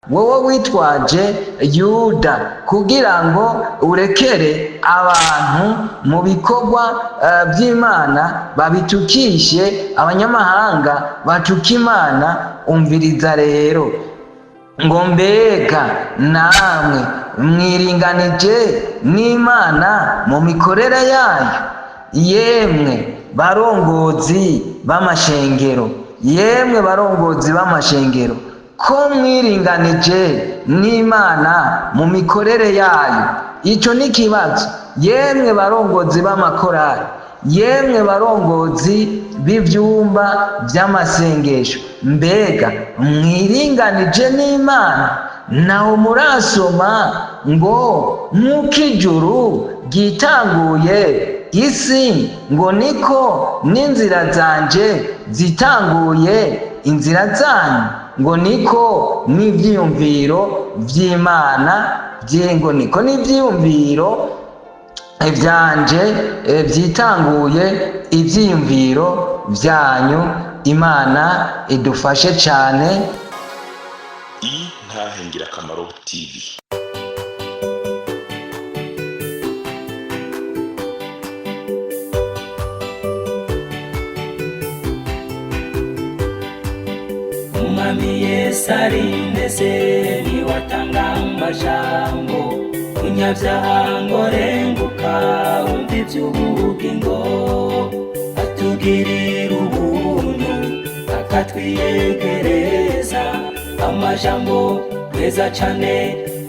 Wowe witwaje Yuda kugira ngo urekere abantu mu bikorwa by'Imana babitukishe abanyamahanga batuka Imana. Umviriza rero ngo: mbega namwe mwiringanije n'Imana mu mikorere yayo? Yemwe barongozi b'amashengero, yemwe barongozi b'amashengero, ko mwiringanije n'Imana mu mikorere yayo? Icyo ni ikibazo. Yemwe barongozi b'amakorari, yemwe barongozi b'ibyumba by'amasengesho, mbega mwiringanije n'Imana? Naho murasoma ngo nk'uko ijuru ryitanguye isi, ngo niko n'inzira zanje zitanguye inzira zanyu, ngo niko n'ibyiyumviro by'Imana, ngo niko n'ibyiyumviro ibyanje byitanguye ibyiyumviro byanyu. Imana idufashe cyane. Intahe Ngirakamaro TV. Umwami Yesu arineze, niwe atanga amajambo. Munyabyaha ngo renguka, wumva iby'ubugingo. Atugirira ubuntu, akatwiyegereza amajambo meza cane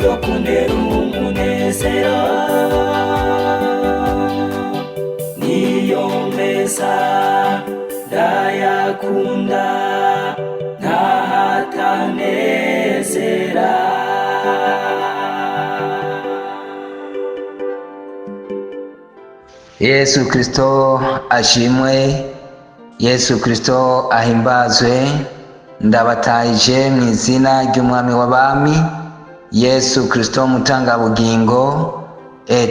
yo kuntera umunezero. Niyo meza, ndayakunda, ntahatanezera. Yesu Kristo ashimwe, Yesu Kristo ahimbazwe. Ndabatahije mu izina ry'Umwami w'abami Yesu Kristo mutangabugingo.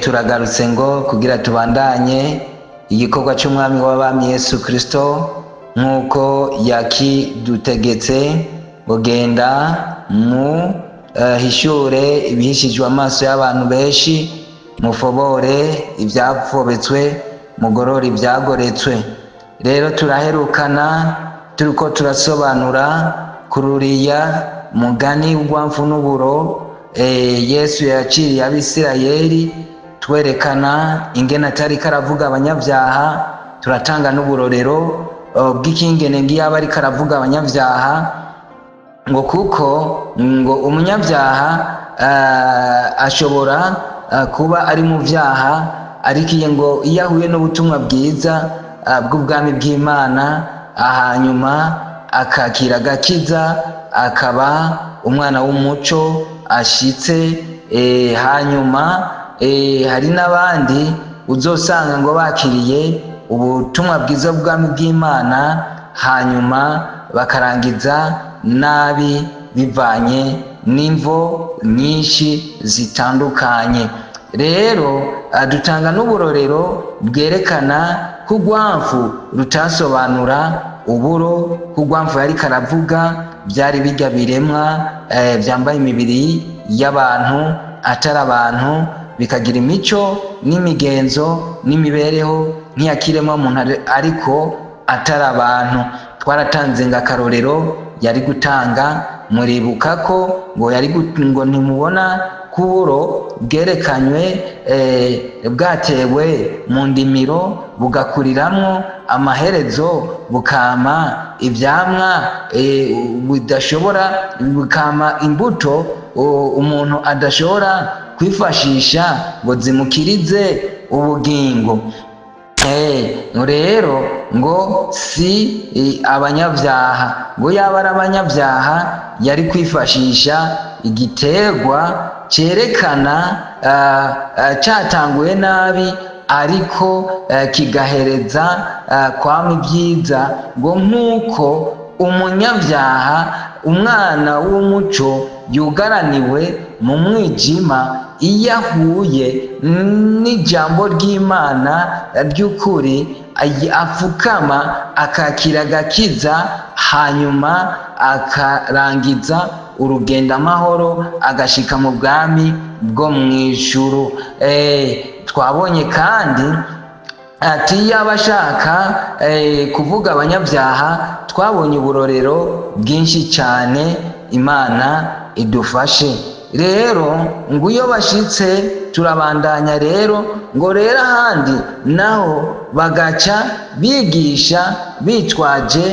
Turagarutse ngo kugira tubandanye igikorwa cy'Umwami w'abami Yesu Kristo nk'uko yakidutegetse ngo: genda mu hishure ibihishijwe amaso y'abantu benshi, mufobore ibyapfobetswe, mugorore ibyagoretswe. Rero turaherukana turiko turasobanura kururiya mugani w'urwamfu n'uburo Yesu yaciriye Abisirayeli, twerekana ingene atari karavuga abanyabyaha. Turatanga n'uburorero bw'ikingene ngiyaba ariko aravuga abanyabyaha, ngo kuko ngo umunyabyaha ashobora kuba ari mu byaha, ariko iyo ngo iyo ahuye n'ubutumwa bwiza bw'ubwami bw'Imana, hanyuma akakira agakiza, akaba umwana w'umuco ashitse. Hanyuma hari n'abandi uzosanga ngo bakiriye ubutumwa bwiza bw'ubwami bw'Imana, hanyuma bakarangiza nabi bivanye n'imvo nyinshi zitandukanye. Rero dutanga n'uburorero bwerekana ko urwamfu rutasobanura uburo, ko urwamfu yari karavuga byari bijya biremwa byambaye imibiri y'abantu atari abantu, bikagira imico n'imigenzo n'imibereho nk'iyakiremwa muntu, ariko atari abantu. Twaratanze ngo akarorero yari gutanga, muribuka ko ngo yari ngo ntimubona ko uburo bwerekanywe bwatewe mu ndimiro, bugakuriramwo, amaherezo bukama ivyamwa budashobora, bukama imbuto umuntu adashobora kwifashisha ngo zimukirize ubugingo? Rero ngo si abanyabyaha, ngo yaba ari abanyabyaha yari kwifashisha igiterwa cyerekana cyatanguye nabi, ariko kigahereza kwama ibyiza, ngo nk'uko umunyabyaha, umwana w'umuco yugaraniwe mu mwijima, iyo ahuye n'ijambo ry'Imana ry'ukuri, apfukama akakira agakiza, hanyuma akarangiza. urugendo amahoro, agashika mu bwami bwo mu ijuru. Twabonye kandi ati yaba ashaka kuvuga abanyabyaha, twabonye uburorero bwinshi cyane. Imana idufashe rero. Ngo iyo bashitse, turabandanya rero, ngo rero ahandi naho bagaca bigisha bitwaje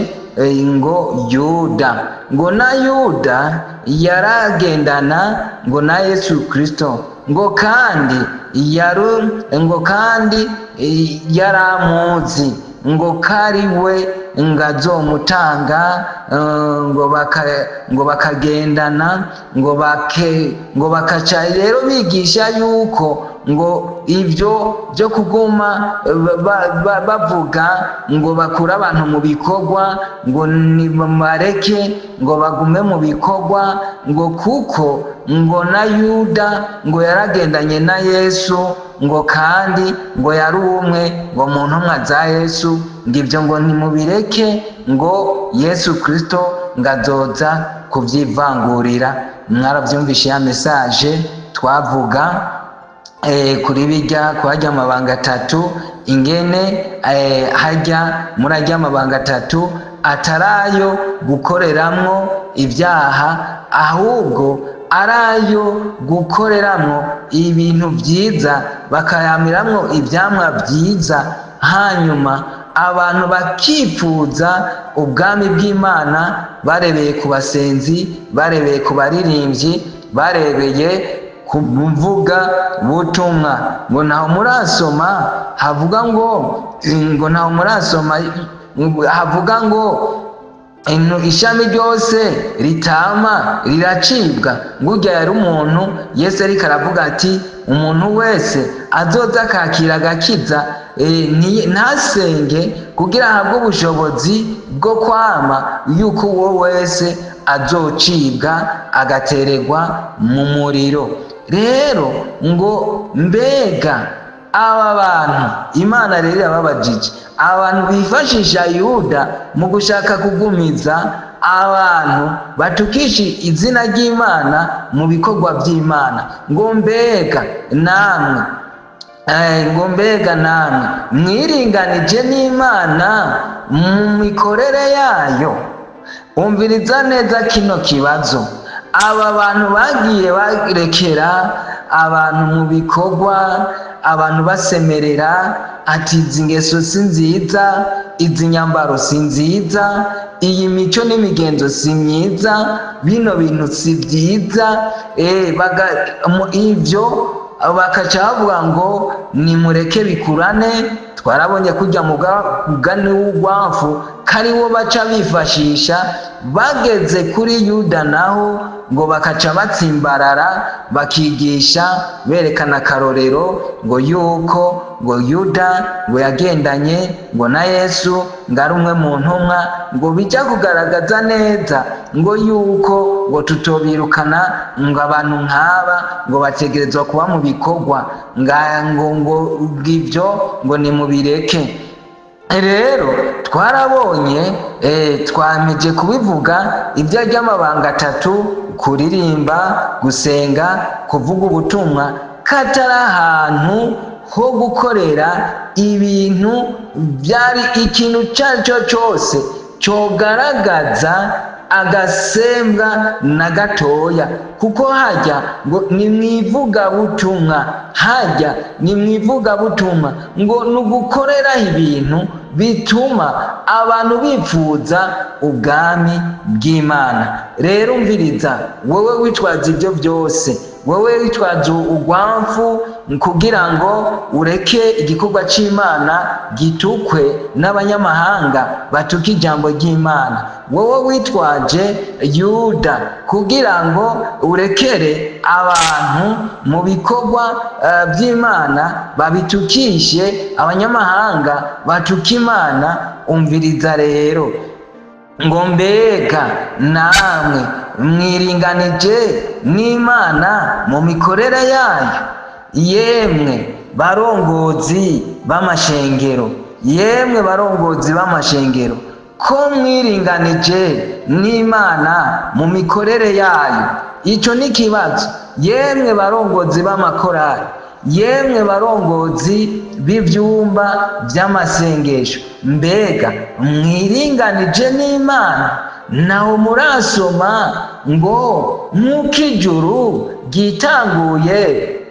ngo Yuda, ngo na Yuda yaragendana ngo na Yesu Kristo, ngo kandi yaru, ngo kandi yaramuzi, ngo kari we ngo azomutanga, ngo bakagendana, ngo bakaca rero bigisha yuko ngo ibyo byo kuguma bavuga ngo bakure abantu mu bikorwa, ngo nibareke ngo bagume mu bikorwa, ngo kuko ngo na Yuda ngo yaragendanye na Yesu, ngo kandi ngo yari umwe ngo mu ntumwa za Yesu, ngo ibyo ngo nimubireke, ngo Yesu Kristo ngo azoza kubyivangurira. Mwarabyumvishe ya message twavuga kuri bijya kuhajya amabanga atatu, ingene hajya muri ajya amabanga atatu atarayo gukoreramwo ibyaha, ahubwo arayo gukoreramwo ibintu byiza, bakayamiramwo ibyamwa byiza, hanyuma abantu bakifuza ubwami bw'Imana barebeye ku basenzi, barebeye ku baririmbyi, barebeye ku mvuga butumwa. Ngo ntaho murasoma havuga ngo ntaho murasoma havuga ngo ishami ryose ritama riracibwa. Ngo urya yari umuntu Yesu ariko aravuga ati umuntu wese azoza akakira agakiza, ntasenge kugira ahabwe ubushobozi bwo kwama, yuko uwo wese azocibwa agatererwa mu muriro. Rero ngo mbega aba bantu, Imana rero irababajije abantu bifashisha Yuda mu gushaka kugumiza abantu batukisha izina ry'Imana mu bikorwa by'Imana, ngo mbega namwe, ngo mbega namwe mwiringanije n'Imana mu mikorere yayo? Umviriza neza kino kibazo. Aba bantu bagiye barekera abantu mu bikorwa, abantu basemerera ati izi ngeso si nziza, izi nyambaro si nziza, iyi mico n'imigenzo si myiza, bino bintu si byiza, ivyo bakaca bavuga ngo nimureke bikurane. Twarabonye kujya mugani w'urwafu kariwo baca bifashisha bageze kuri Yuda, naho ngo bakaca batsimbarara, bakigisha berekana akarorero ngo yuko ngo Yuda ngo yagendanye ngo na Yesu, ngo ari umwe mu ntumwa, ngo bijya kugaragaza neza ngo yuko ngo tutobirukana, ngo abantu nk'aba ngo bategerezwa kuba mu bikorwa, ngo ibyo ngo nimubireke. Rero twarabonye, twameje kubivuga ibyo ry'amabanga atatu: kuririmba, gusenga, kuvuga ubutumwa, katari ahantu ho gukorera ibintu byari ikintu icyo ari cyo cyose cyogaragaza agasembwa na gatoya, kuko hajya ngo ni mu ivugabutumwa, hajya ni mu ivugabutumwa, ngo ni ugukoreraho ibintu bituma abantu bifuza ubwami bw'Imana. Rero umviriza, wowe witwaza ibyo byose, wowe witwaza urwamfu kugira ngo ureke igikorwa cy'Imana gitukwe n'abanyamahanga batuka ijambo ry'Imana, wowe witwaje Yuda kugira ngo urekere abantu mu bikorwa by'Imana babitukishe abanyamahanga batuka Imana, umviriza rero, ngo mbega namwe mwiringanije n'Imana mu mikorere yayo? Yemwe barongozi b'amashengero, yemwe barongozi b'amashengero. Ko mwiringanije n'Imana mu mikorere yayo? Icyo ni ikibazo. Yemwe barongozi b'amakorari, yemwe barongozi b'ibyumba by'amasengesho, mbega mwiringanije n'Imana? Naho murasoma ngo nk'uko ijuru ryitanguye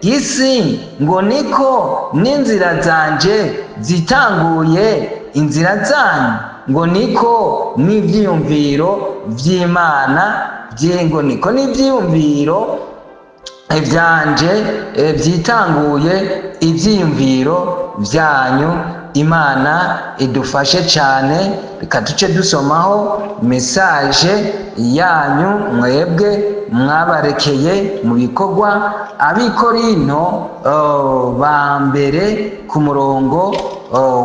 isi, ngo niko n'inzira zanje zitanguye inzira zanyu, ngo niko n'ibyiyumviro by'Imana, ngo niko n'ibyiyumviro ibyanje byitanguye ibyiyumviro byanyu. Imana idufashe cyane. Reka duce dusomaho message yanyu mwebwe mwabarekeye mu bikorwa. Abikorinto ba mbere, ku murongo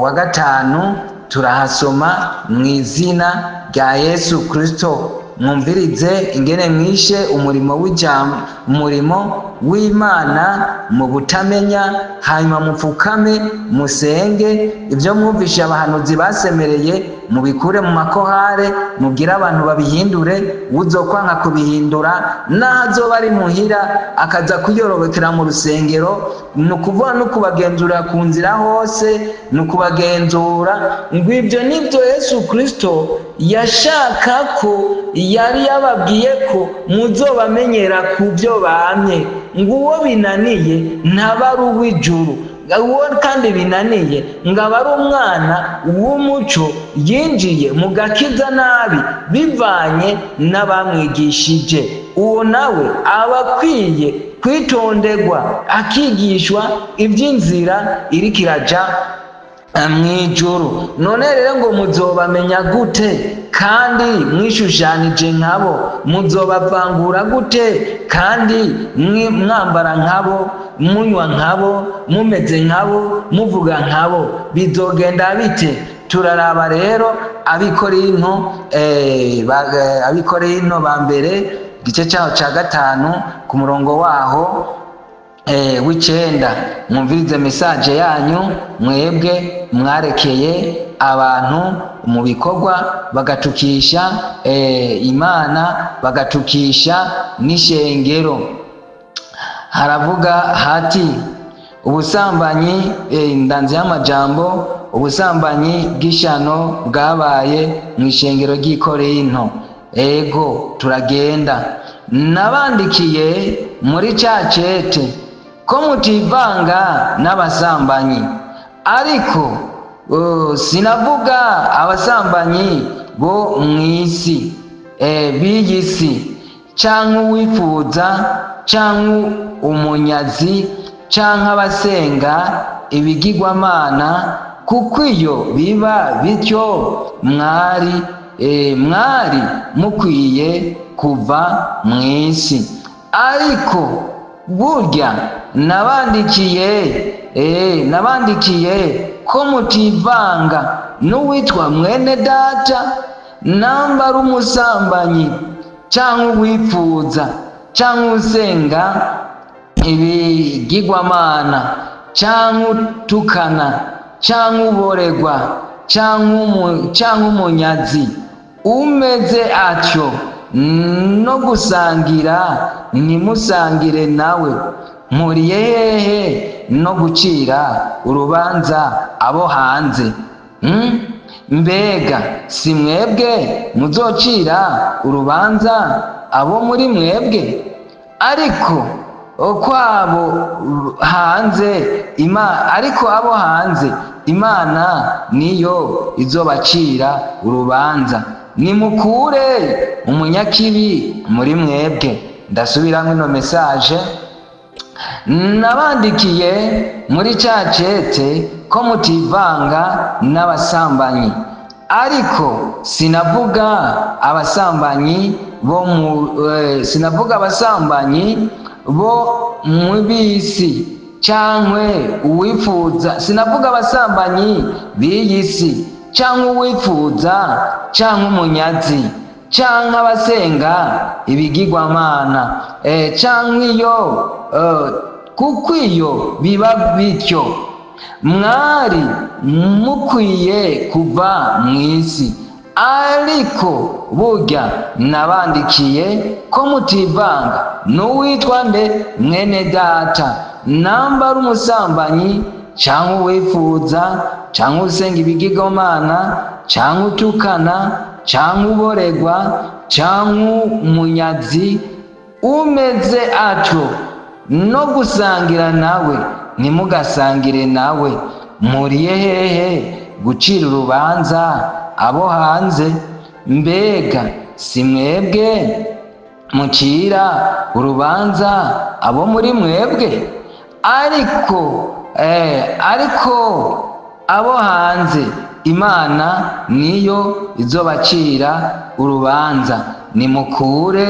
wa 5, turahasoma mu izina rya Yesu Kristo. Mwumvirize ingene mwishe umurimo w'ijambo, umurimo w'Imana mu butamenya. Hanyuma mupfukame musenge. Ibyo mwumvishe abahanuzi basemereye, mubikure mu makorale, mubwire abantu babihindure. Uzokwanga kubihindura, n'aho azoba ari muhira akaza kuyorobekera mu rusengero, ni ukuvuga no kubagenzura ku nzira hose, ni ukubagenzura ngo ibyo nibyo Yesu Kristo yashaka ko yari yababwiye ko muzobamenyera ku byo bamye, ngo uwo binaniye ntaba ari uw'ijuru, uwo kandi binaniye ngo aba ari umwana w'umuco yinjiye mu gakiza nabi bivanye n'abamwigishije. Uwo nawe aba akwiye kwitonderwa, akigishwa iby'inzira iriko iraja mu ijuru. None rero ngo muzobamenya gute kandi mwishushanije nkabo? Muzobavangura gute kandi mwambara nkabo, munywa nkabo, mumeze nkabo, muvuga nkabo? Bizogenda bite? Turaraba rero Abikorinto ba mbere, igice cyaho cya 5, ku murongo waho w'9. Mwumvirize message yanyu mwebwe mwarekeye abantu mu bikorwa, bagatukisha Imana, bagatukisha n'ishengero. Haravuga hati: "Ubusambanyi", indanzi y'amajambo, "ubusambanyi bw'ishano bwabaye mu ishengero ry'Ikorinto." Ego, turagenda. "Nabandikiye muri ca cete ko mutivanga n'abasambanyi, ariko sinavuga abasambanyi bo mw'isi, b'iyi si, canke uwifuza, canke umunyazi, canke abasenga ibigirwamana, kuko iyo biba bityo mwari mukwiye kuva mw'isi. Ariko burya nabandikiye ko mutivanga n'uwitwa mwene data, namba ari umusambanyi, canke uwifuza, canke usenga ibigirwamana, canke utukana, canke uboregwa, canke umunyazi. Umeze atyo no gusangira ntimusangire nawe. Mpuriye hehe no gucira urubanza abo hanze? Mbega si mwebwe muzocira urubanza abo muri mwebwe? Ariko kwabo hanze ariko abo hanze Imana niyo izobacira urubanza. Nimukure umunyakibi muri mwebwe." Ndasubiramo ino message: "Nabandikiye muri ca cete ko mutivanga n'abasambanyi, ariko sinavuga abasambanyi bo mu sinavuga abasambanyi bo mu b'isi cankwe uwifuza, sinavuga abasambanyi b'iyi si, canke uwifuza, canke umunyazi, canke abasenga ibigirwamana, canke iyo kuko iyo biba bityo mwari mukwiye kuva mu isi. Ariko burya nabandikiye ko mutivanga n'uwitwa nde? Mwene data namba ari umusambanyi, cyangwa uwifuza, cyangwa usenga ibigirwamana, cyangwa utukana, cyangwa uboregwa, cyangwa umunyazi, umeze atyo no gusangira nawe ntimugasangire nawe. Muriye hehe gucira urubanza abo hanze? Mbega si mwebwe mucira urubanza abo muri mwebwe? Ariko abo hanze Imana niyo izobacira urubanza. Nimukure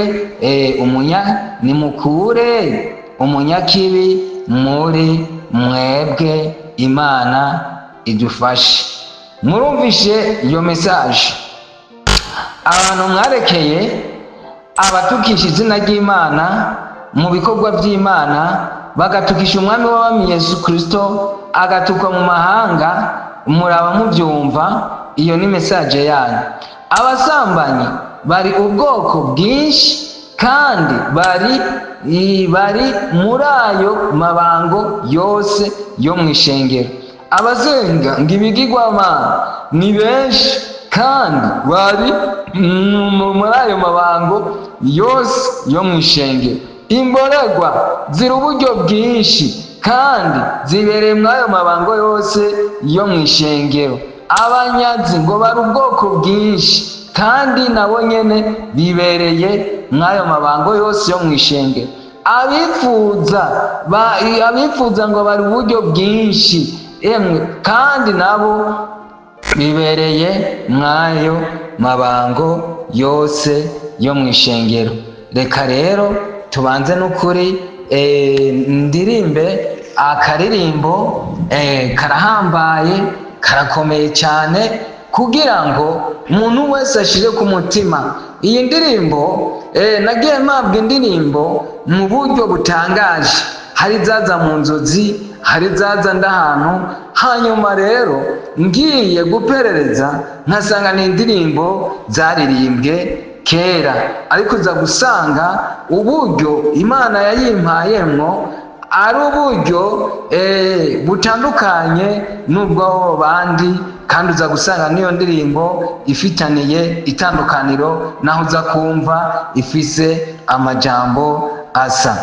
umunyakibi muri mwebwe. Imana idufashe. Murumvishe iyo message? Abantu mwarekeye abatukisha izina ry'Imana mu bikorwa by'Imana, bagatukisha Umwami w'abami Yesu Kristo, agatukwa mu mahanga, muraba mubyumva. Iyo ni message yanyu. Abasambanyi bari ubwoko bwinshi, kandi bari muri ayo mabango yose yo mu ishengero. Abasenga ngo ibigirwamana ni benshi, kandi bari muri ayo mabango yose yo mu ishengero. Imborerwa ziri uburyo bwinshi, kandi zibereye muri ayo mabango yose yo mu ishengero. Abanyazi ngo bari ubwoko bwinshi, kandi nabo nyene bibereye muri ayo mabango yose yo mu ishengero. Abifuza ngo bari uburyo bwinshi, emwe, kandi nabo bibereye mw'ayo mabango yose yo mu ishengero. Reka rero tubanze n'ukuri, ndirimbe akaririmbo karahambaye, karakomeye cyane, kugira ngo umuntu wese ashire ku mutima iyi ndirimbo. Nagiye mpabwa indirimbo mu buryo butangaje, hari zaza mu nzozi, hari zaza ndahantu. Hanyuma rero ngiye guperereza nkasanga ni indirimbo zaririmbwe kera, ariko uza gusanga uburyo Imana yayimpayemwo ari uburyo butandukanye n'ubwo bandi, kandi uza gusanga n'iyo ndirimbo ifitaniye itandukaniro, naho uza kumva ifise amajambo asa.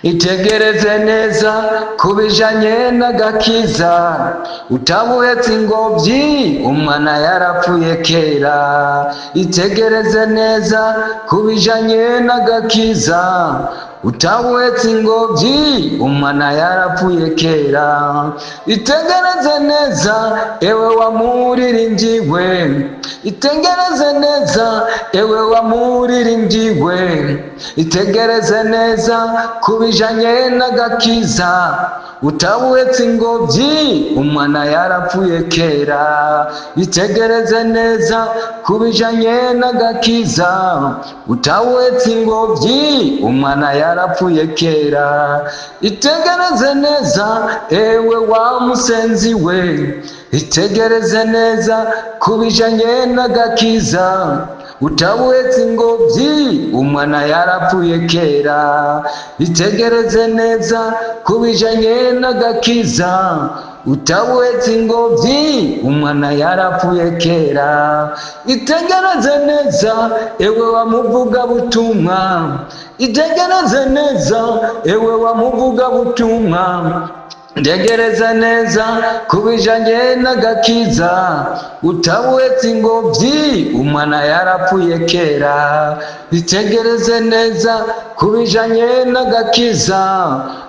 Itegereze neza kubijanye n'agakiza, utabuhetse ingobyi umwana yarapfuye kera. Itegereze neza kubijanye n'agakiza, utabuhetse ingobyi umwana yarapfuye kera. Itegereze neza ewe wamuriringiwe, itegereze neza ewe wamuriringiwe, itegereze neza kubijanye n'agakiza, utabuhetse ingobyi umwana yarapfuye kera. Itegereze neza kubijanye n'agakiza, utabuhetse ingobyi umwana yarapfuye kera. Itegereze neza ewe wa musenzi we, itegereze neza kubijanye n'agakiza, utabuhetse ingobyi umwana yarapfuye kera. Itegereze neza kubijanye n'agakiza, utabuhetse ingobyi umwana yarapfuye kera. Itegereze neza ewe wa muvugabutumwa, itegereze neza ewe wa muvugabutumwa, ntegereza neza kubijanye n'agakiza, utabuhetse ingobyi umwana yarapfuye kera. Itegereze neza kubijanye n'agakiza,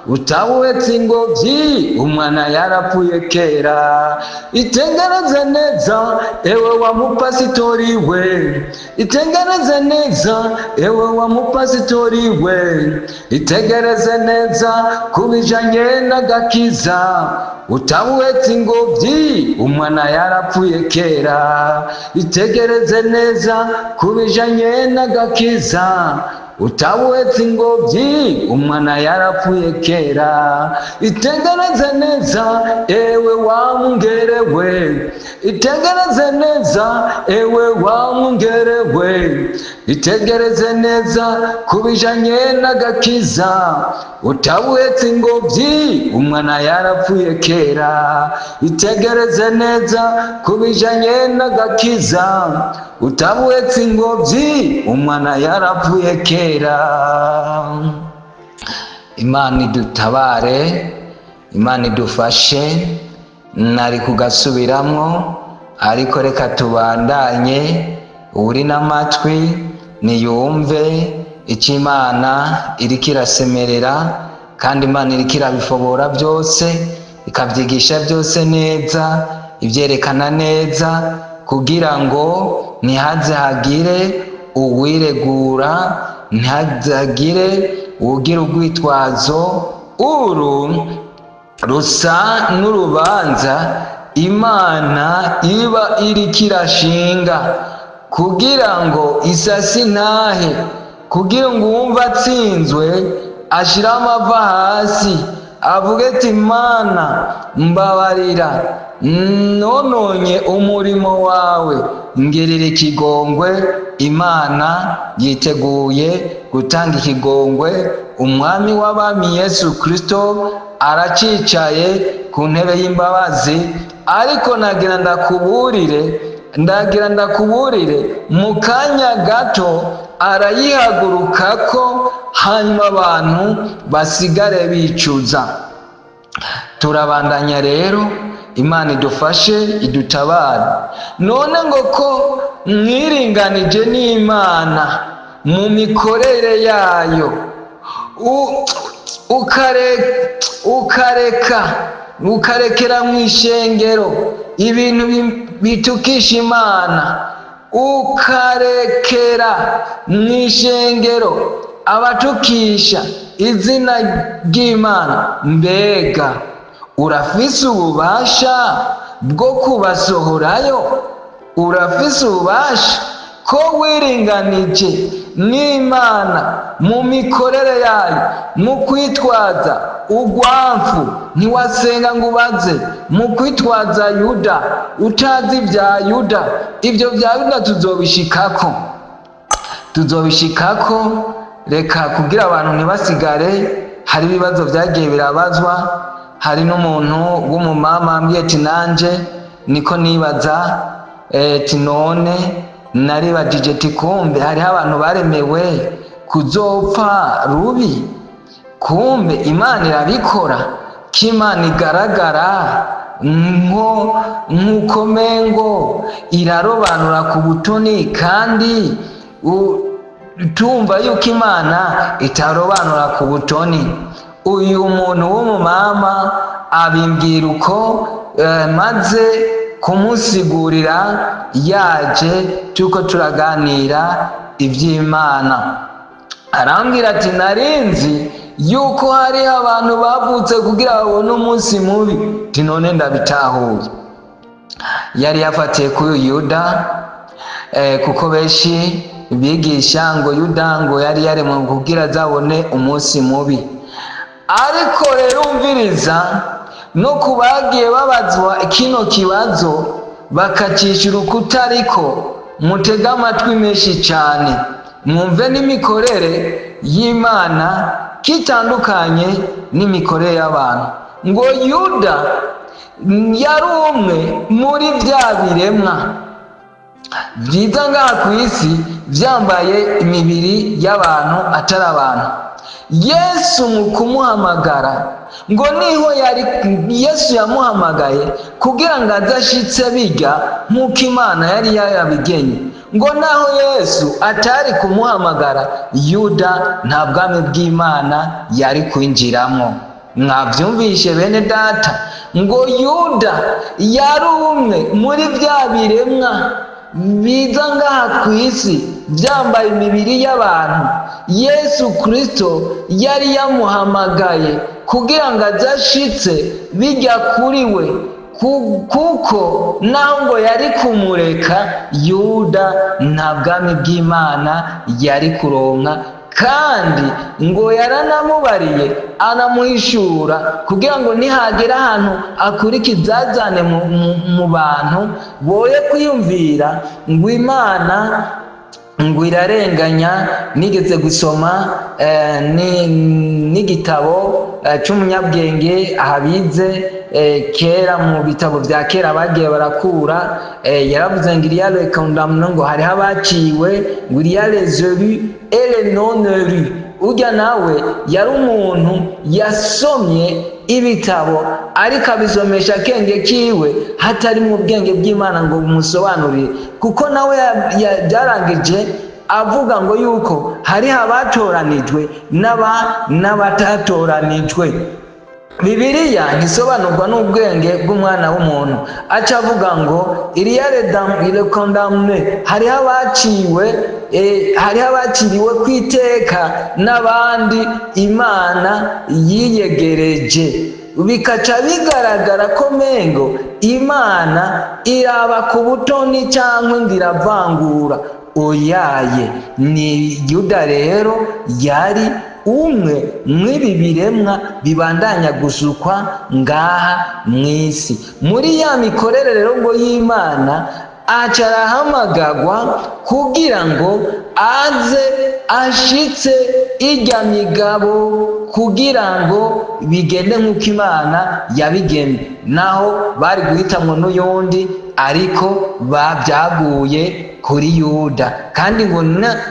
utabuhetse ingobyi umwana yarapfuye kera. Itegereze neza ewe wa mupasitori we, itegereze neza ewe wa mupasitori we, itegereze neza kubijanye n'agakiza, utabuhetse ingobyi umwana yarapfuye kera. Itegereze neza kubijanye n'agakiza, Utawetse ingobyi, umwana yarapfuye kera. Itegereze neza, ewe wamwungerewe, itegereze neza, ewe wamwungerewe, itegereze neza kubijanye n'agakiza. Utawetse ingobyi, umwana yarapfuye kera. Itegereze neza kubijanye n'agakiza. Utawetse ingobyi, umwana yarapfuye kera. Imana idutabare, Imana idufashe. Nari kugasubiramwo, ariko reka tubandanye. Uri n'amatwi niyumve icyo Imana iriko irasemerera, kandi Imana iriko irabifobora byose, ikabyigisha byose neza, ibyerekana neza, kugira ngo ntihaze hagire uwiregura, ntihaze hagire uwugira urwitwazo. Uru rusa n'urubanza Imana iba iriko irashinga kugira ngo isasi ntahe, kugira ngo uwumve atsinzwe ashire amava hasi, avuge ati: "Mana, mbabarira, nononye umurimo wawe, ngirira ikigongwe." Imana yiteguye gutanga ikigongwe. Umwami w'abami Yesu Kristo aracicaye ku ntebe y'imbabazi. Ariko nagira ndakuburire, ndagira ndakuburire, mu kanya gato arayihaguruka ko, hanyuma abantu basigare bicuza. Turabandanya rero, Imana idufashe, idutabare. None ngo ko mwiringanije n'Imana mu mikorere yayo, ukareka ukarekera mu ishengero ibintu bitukisha Imana, ukarekera mu ishengero abatukisha izina ry'Imana, mbega urafise ububasha bwo kubasohorayo? Urafise ububasha ko wiringanije n'Imana mu mikorere yayo, mu kwitwaza urwamfu ntiwasenga ngo ubaze, mu kwitwaza Yuda utazi ibya Yuda? Ibyo bya Yuda tuzobishikako, tuzobishikako. Reka kugira abantu ntibasigare. Hari ibibazo byagiye birabazwa. Hari n'umuntu w'umumama ambwiye ati: "Nanje niko nibaza." Ati: "None naribajije ati kumbe hariho abantu baremewe kuzopfa rubi? Kumbe Imana irabikora, ko Imana igaragara nko nk'uko mengo irarobanura ku butoni, kandi tumva yuko Imana itarobanura ku butoni." Uyu muntu w'umumama abimbwira uko, maze kumusigurira yaje tuko turaganira iby'Imana, arambwira ati: "Narinzi yuko hariho abantu bavutse kugira babone umunsi mubi." Ati: "None ndabitahuye." Yari yafatiye kuri uyu Yuda, kuko benshi bigisha ngo Yuda ngo yari yaremwe kugira azabone umunsi mubi. Ariko rero umviriza, no ku bagiye babazwa kino kibazo bakacishura ukutariko, mutege amatwi menshi cyane, mwumve n'imikorere y'Imana kitandukanye n'imikorere y'abantu. Ngo Yuda yari umwe muri bya biremwa byiza ngaha ku isi byambaye imibiri y'abantu atari abantu. Yesu mu kumuhamagara, ngo niho yari Yesu yamuhamagaye kugira ngo aze ashitse bijya nk'uko Imana yari yarabigenye. Ngo naho Yesu atari kumuhamagara, Yuda nta bwami bw'Imana yari kwinjiramo. Mwabyumvishe, bene data? Ngo Yuda yari umwe muri bya biremwa biza ngaha ku isi byambaye imibiri y'abantu. Yesu Kristo yari yamuhamagaye kugira ngo aze ashitse bijya kuri we, kuko naho ngo yari kumureka, Yuda nta bwami bw'Imana yari kuronka. Kandi ngo yaranamubariye, anamuhishura kugira ngo nihagera ahantu akura ikizazane mu bantu, boye kwiyumvira ngo Imana ngo irarenganya. Nigeze gusoma n'igitabo c'umunyabwenge ahabize kera, mu bitabo vya kera bagiye barakura, yaravuze ngo il y a les condamnés, ngo hariho abaciwe, ngo il y a les élus et les non élus. Urya nawe yari umuntu yasomye ibitabo, ariko abisomesha akenge kiwe, hatari mu bwenge bw'Imana ngo bumusobanurire, kuko nawe byarangije avuga ngo yuko hariho abatoranijwe n'abatatoranijwe. Bibiliya ntisobanurwa n'ubwenge bw'umwana w'umuntu. Aca avuga ngo il y a les condamnés, hariho abaciwe, hariho abaciriwe kwiteka n'abandi Imana yiyegereje. Bikaca bigaragara ko mengo Imana iraba ku butoni cyangwa ngo iravangura. Oyaye, ni Yuda rero yari umwe mw'ibi biremwa bibandanya gusukwa ngaha mw'isi. Muri ya mikorere rero ngo y'Imana, aca arahamagagwa kugira ngo aze ashitse irya migabo, kugira ngo bigende nk'uko Imana yabigenye. Naho bari guhitamwo n'uyundi, ariko babyaguye kuri Yuda. Kandi ngo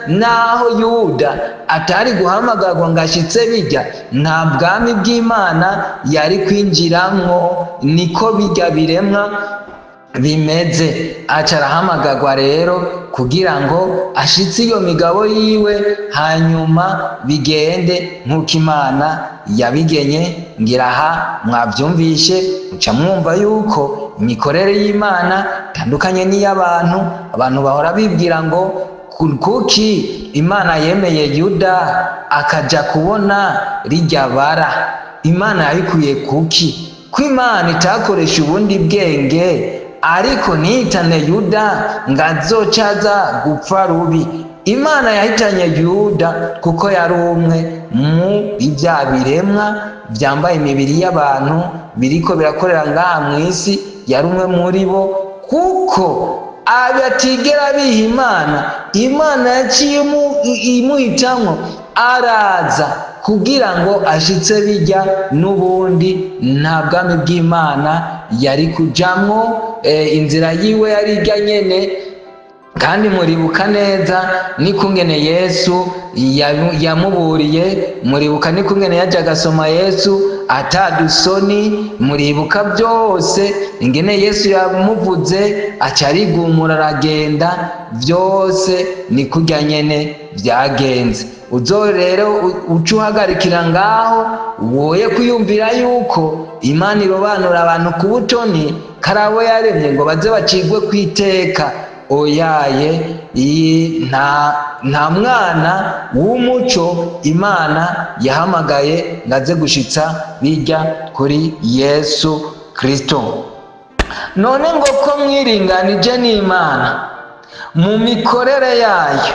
naho Yuda atari guhamagarwa ngo ashitse bijya, nta bwami bw'Imana yari kwinjiramwo. Niko bijya biremwa bimeze. Aca arahamagarwa rero kugira ngo ashitse iyo migabo yiwe, hanyuma bigende nk'uko Imana yabigenye. Ngira aha mwabyumvishe, muca mwumva yuko imikorere y'Imana itandukanye n'iy'abantu. Abantu bahora bibwira ngo kuki Imana yemeye Yuda akaja kubona rijya bara? Imana yabikuye kuki ko Imana itakoresha ubundi bwenge, ariko ntihitane Yuda ngo azocaza gupfa rubi? Imana yahitanye Yuda kuko yari umwe mu bya biremwa byambaye imibiri y'abantu biriko birakorera ngaha mu isi. Yari umwe muri bo, kuko abatigera biha Imana. Imana yaciye imuhitamwo, araza kugira ngo ashitse bijya. N'ubundi nta bwami bw'Imana yari kujamwo, inzira yiwe yari ijya nyene. Kandi muribuka neza n'ikungene Yesu yamuburiye, muribuka n'ikungene yaje agasoma Yesu atadusoni, muribuka byose ingene Yesu yamuvuze, aca arigumura aragenda. Byose ni kurya nyene byagenze. Uzo rero uca uhagarikira ngaho, woye kwiyumvira yuko Imana irobanura abantu ku butoni, karabo yaremye ngo baze bacigwe kwiteka. Oyaye, iyi nta mwana w'umuco Imana yahamagaye ngo aze gushitsa bijya kuri Yesu Kristo. None ngo ko mwiringanije n'Imana mu mikorere yayo,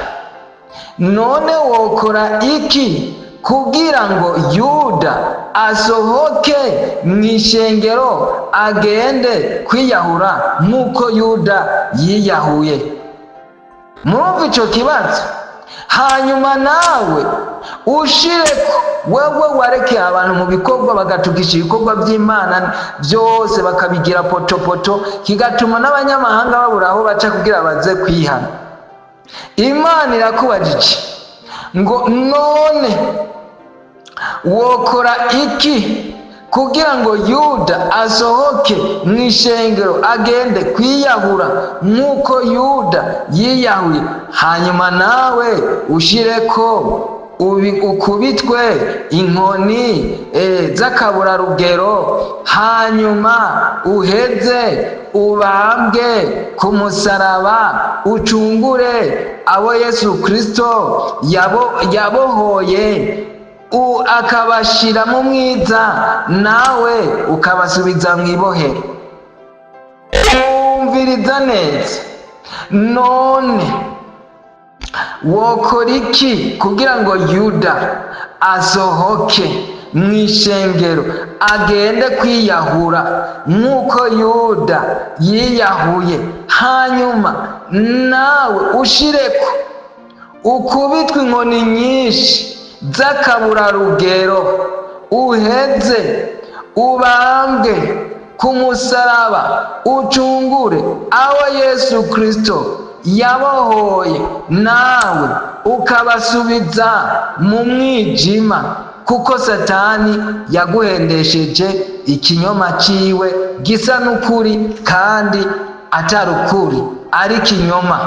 none wokora iki kugira ngo Yuda asohoke mu ishengero agende kwiyahura nk'uko Yuda yiyahuye? Murumva ico kibazo? Hanyuma nawe ushire ko wewe warekeye abantu mu bikorwa, bagatukisha ibikorwa by'Imana byose, bakabigira potopoto, kigatuma n'abanyamahanga babura aho baca kugira baze kwihana. Imana irakubajije ngo none wokora iki kugira ngo Yuda asohoke mu ishengero agende kwiyahura nk'uko Yuda yiyahuye? Hanyuma nawe ushire ko ukubitwe inkoni z'akaburarugero, hanyuma uheze ubambwe ku musaraba, ucungure abo Yesu Kristo yabohoye, akabashira mu mwiza, nawe ukabasubiza mu ibohero. Umviriza neza. None Wokora iki kugira ngo Yuda asohoke mu ishengero agende kwiyahura nk'uko Yuda yiyahuye, hanyuma nawe ushireko ukubitwa inkoni nyinshi z'akaburarugero, uheze ubambwe ku musaraba, ucungure abo Yesu Kristo yabohoye, nawe ukabasubiza mu mwijima, kuko Satani yaguhendesheje ikinyoma ciwe gisa n'ukuri kandi atari ukuri, ari ikinyoma?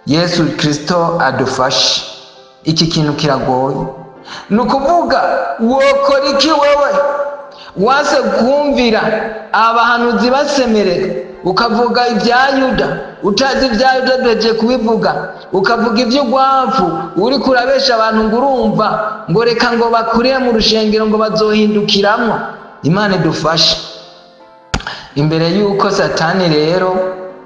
Yesu Kristo adufashe. Iki kintu kiragoye. Ni ukuvuga, wokora iki wewe wase kumvira abahanuzi basemerera, ukavuga ibya Yuda utazi ibya Yuda? Duhejeje kubivuga. Ukavuga iby'urwavu, uri kurabesha abantu ngo urumva ngo reka ngo bakuriye mu rushengero ngo bazohindukiramwo. Imana idufashe. Imbere y'uko Satani rero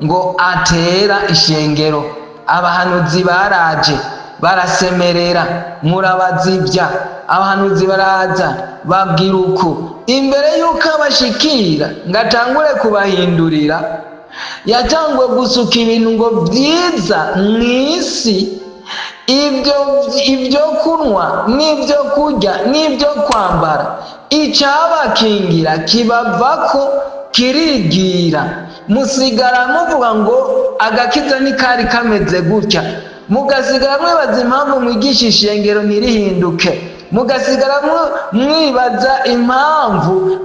ngo atera ishengero, abahanuzi baraje barasemerera, murabazibya. Abahanuzi baraza babwira uku: imbere y'uko abashikira ngo atangure kubahindurira, yatanguye gusuka ibintu ngo byiza mu isi, ibyo kunywa n'ibyo kurya n'ibyo kwambara. Icyabakingira kibavako, kirigira, musigara muvuga ngo agakiza ntikari kameze gutya. Mugasigara mwibaza impamvu mwigisha ishengero ntirihinduke, mugasigara mwibaza impamvu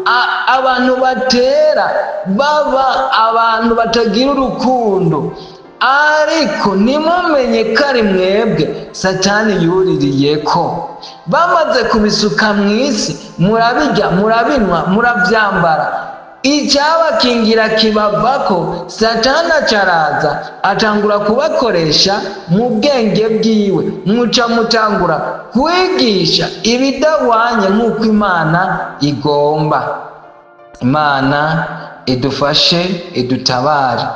abantu batera baba abantu batagira urukundo, ariko ntimumenye ko ari mwebwe Satani yuririye ko bamaze kubisuka mu isi. Murabirya, murabinywa, murabyambara, icyabakingira kibavako. Satani acaraza atangura kubakoresha mu bwenge bwiwe, muca mutangura kwigisha ibidahwanye nk'uko Imana igomba. Imana idufashe, idutabare.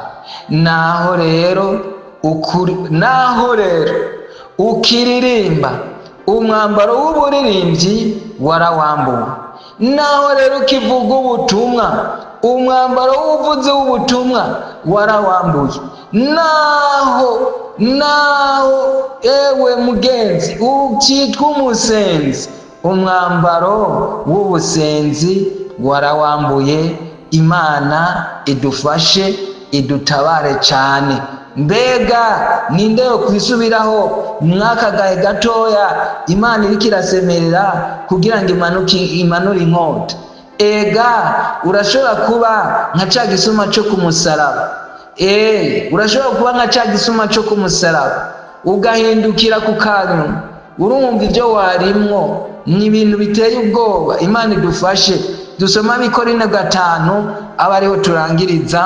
Naho rero ukuri, naho rero ukiririmba, umwambaro w'uburirimbyi warawambuwe. Naho rero ukivuga ubutumwa, umwambaro w'ubuvuzi w'ubutumwa warawambuye. Naho ewe mugenzi ukitwa umusenzi, umwambaro w'ubusenzi warawambuye. Imana idufashe, idutabare cyane. Mbega ninde yo kwisubiraho mwaka gahe gatoya Imana iriko irasemerera kugira ngo imanuke, imanure inkota? Ega urashobora kuba nka ca gisuma co ku musaraba. Urashobora kuba nka ca gisuma co ku musaraba, ugahindukira ku kanyuma, urumva ibyo warimwo ni ibintu biteye ubwoba. Imana idufashe. Dusoma Abikorino 5, aba ariho turangiriza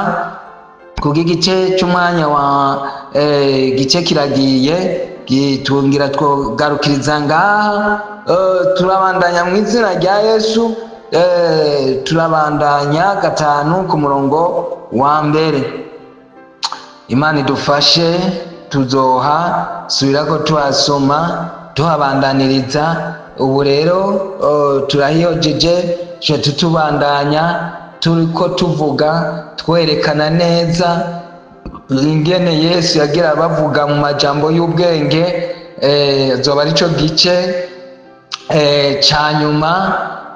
kubw'igice cy'umwanya wa gice kiragiye gitungira, twogarukiriza ngaha. Turabandanya mu izina rya Yesu. Turabandanya 5 ku murongo wa mbere. Imana idufashe. Tuzoha subirako tuhasoma, tuhabandaniriza. Ubu rero turahiyojeje, tuca tutubandanya turiko tuvuga, twerekana neza ingene Yesu yagira bavuga mu majambo y'ubwenge. Zoba arico gice ca nyuma,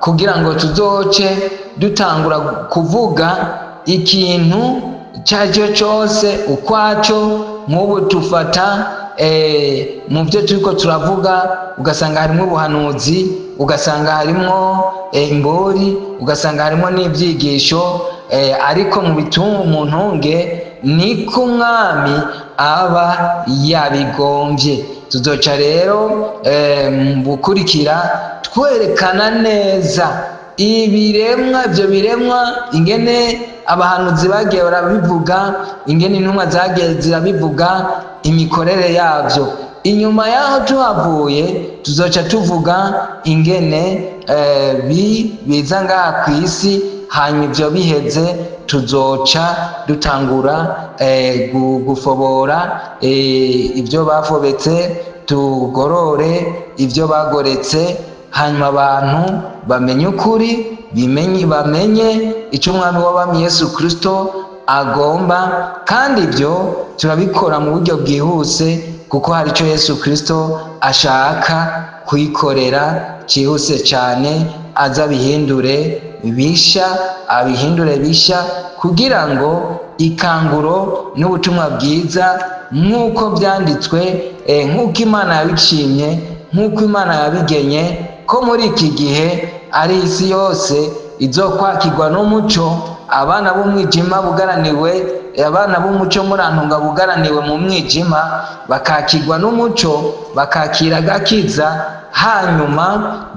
kugira ngo tuzoce dutangura kuvuga ikintu icyo ari cyo cyose ukwaco. Nk'ubu tufata mu byo turiko turavuga, ugasanga harimo ubuhanuzi, ugasanga harimo imbori, ugasanga harimo n'ibyigisho, ariko mu bitunga mu ntunge niko Umwami aba yabigombye. Tuzoca rero mu gukurikira twerekana neza ibiremwa, ibyo biremwa, ingene abahanuzi bagiye barabivuga, ingene intumwa zagiye zirabivuga, imikorere yabyo. Inyuma yaho tuhavuye, tuzoca tuvuga ingene biza ngaha ku isi. Hanyuma ibyo biheze, tuzoca dutangura gufobora ibyo bafobetse, tugorore ibyo bagoretse, hanyuma abantu bamenye ukuri, bimenye, bamenye icyo Umwami w'abami Yesu Kirisito agomba. Kandi ibyo turabikora mu buryo bwihuse, kuko hari icyo Yesu Kirisito ashaka kwikorera cyihuse cyane, aza abihindure bisha, abihindure bisha, kugira ngo ikanguro n'ubutumwa bwiza, nk'uko byanditswe, nk'uko Imana yabishimye, nk'uko Imana yabigenye, ko muri iki gihe ari isi yose izokwakirwa n'umuco, abana b'umwijima bugaraniwe, abana b'umuco, murantunga, bugaraniwe mu mwijima, bakakirwa n'umuco, bakakira agakiza, hanyuma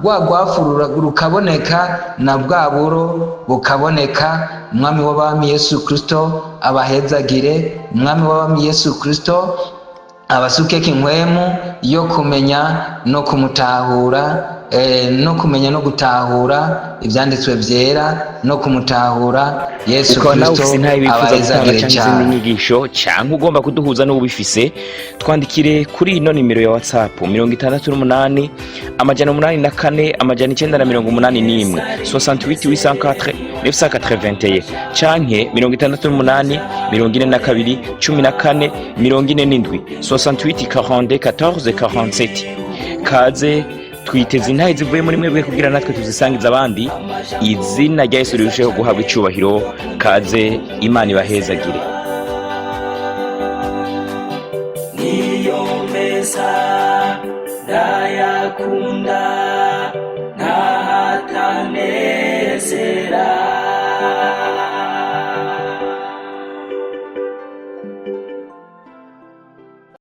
rwa rwafu rukaboneka na bwa buro bukaboneka. Umwami w'abami Yesu Kirisito abahezagire. Umwami w'abami Yesu Kirisito abasukeko inkwemu yo kumenya no kumutahura, no kumenya no gutahura ibyanditswe byera no kumutahura Yesu Ukaba nawe Kirisito. ufise intahe wifuza gutanga Abahezagire canke izindi cyane. nyigisho, canke ugomba kuduhuza n'uwubifise, twandikire kuri ino nimero ya WhatsApp: 68 804 981, 68 804 981, canke 68 42 14 47, 68 42 14 47. Kaze, twiteze intahe zivuye muri mwebwe kugira natwe tuzisangize abandi, izina rya Yesu rirusheho guhabwa icubahiro. Kaze, Imana ibahezagire. Niyo meza ndayakunda.